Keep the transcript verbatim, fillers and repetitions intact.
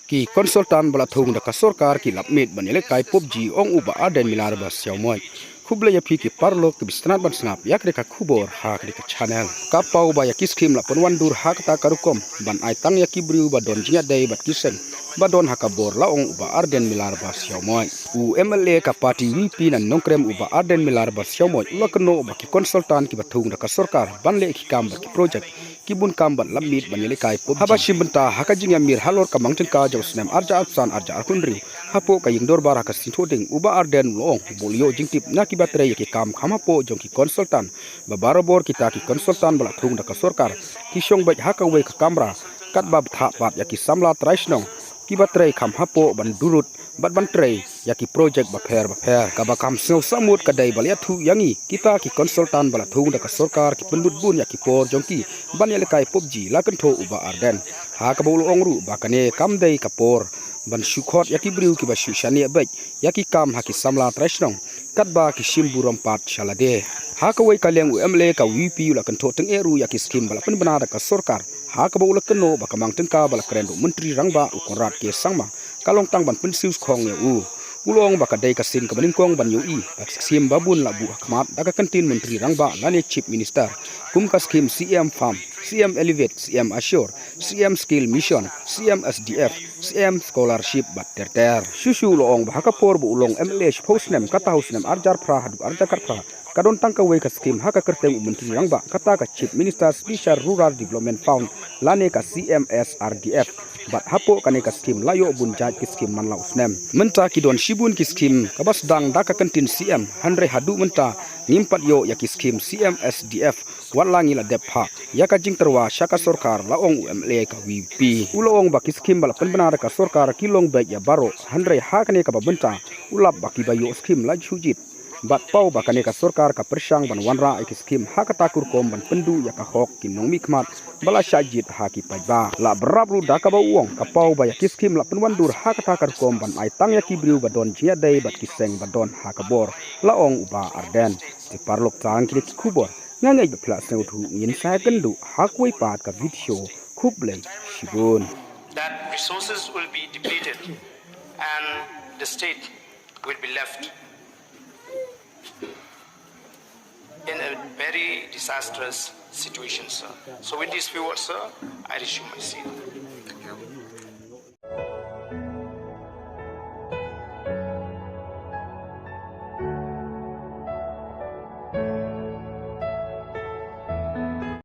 Ki consultant ba la thung da ka sorkar ki lap miet ban ïalehkai PUBG, ong u Bah Ardent Miller Basaiawmoit. Khublei ïa phi ki paralok kiba sngap ban sngap ïa kane ka khubor ha kane ka channel. Ka paw ba ïa ki skim la pynwandur ha kata ka rukom ban ai tang ïa ki briew ba don jingïadei bad ki seng ba don ha ka bor, la ong u Bah Ardent Miller Basaiawmoit. U M L A ka party U P na Nongkrem u Bah Ardent Miller Basaiawmoit u la kynnoh ba ki consultant kiba thung da ka sorkar ban leh ki kam bad ki project ki bun kam bad lap miet ban ïalehkai PUBG. Haba shim bynta ha ka jingïamir halor ka mang tyngka jong u snem arhajar arphew san arhajar arphew hynriew hapoh ka ïing dorbar ha ka Synthohdieng, u Bah Ardent u la ong ba u la ïoh jingtip na kiba trei ïa ki kam kham hapoh jong ki consultant ba barabor kita ki consultant ba la thung da ka sorkar ki shong beit ha kawei ka kamra katba bthah pat ïa ki samla trai shnong kiba trei kham hapoh ban durut bad ban trei ïa ki project bapher bapher. Kaba kham sngewsahmut ka dei ba la ïathuh ïa ngi kita ki consultant ba la thung da ka sorkar ki pynlut bun ïa ki por jong ki ban ïalehkai PUBG, la kynthoh u Bah Ardent. Ha kaba u la ong ruh ba kane kam dei ka por ban shu khot ïa ki briew kiba shu shaniah beit ïa ki kam ha ki samla trai shnong katba ki shim burom pat sha lade. Ha kawei ka liang u M L A ka U P u la kynthoh tyngeh ruh ïa ki skim ba la pynbna da ka sorkar, ha kaba u la kynnoh ba ka mang tyngka ba la kren da u Myntri Rangbah u Conrad K Sangma ka long tang ban pynsiew skhong ïa u. U la ong ba ka dei ka sien kaba nyngkong ban ïohi ba ki skim ba bun la buh ha khmat da ka kyntien Myntri Rangbah lane Chief Minister, kum ka skim C M Farm, C M Elevate, C M Assure, C M Skill Mission, C M S D F, C M Scholarship bad ter ter. Shuh shuh u la ong ba ha ka por ba u long M L A shiphew snem, kata ha u snem arhajar phra haduh arhajar khatphra, ka don tang kawei ka skim ha ka kyrteng u Myntri Rangbah, kata ka Chief Minister Special Rural Development Fund lane ka C M S R D F. Bad hapoh kane ka skim la ïoh bun jait ki skim man la u snem. Mynta ki don shibun ki skim kaba sdang da ka kyntien C M, hynrei haduh mynta ngim pat ïoh ïa ki skim C M S D F. Wat la ngi la dep phah ïa ka jingtyrwa sha ka sorkar, la ong u M L A ka U P. U la ong ba ki skim ba la pynbna da ka sorkar ki long beit ïa baroh, hynrei ha kane kaba mynta u lap ba kiba ïoh skim la ju jied. Bad paw ba kane ka sorkar ka pyrshang ban wanrah ïa ki skim ha kata ka rukom ban pynduh ïa ka hok ki nongmihkhmat ba la shah jied ha ki paidbah. La bynrap ruh da kaba u ong ka paw ba ïa ki skim la pynwandur ha kata ka rukom ban ai tang ïa ki briew ba don jingïadei bad ki seng ba don ha ka bor, la ong u Bah Ardent. Te paralok, tang kine ki khubor. Nga ngeit ba phi la sngewthuh, ngin sa ïakynduh ha kawei pat ka video. Khublei shibun. That resources will be depleted and the state will be left in a very disastrous situation, sir. So with these few words, sir, I resume my seat.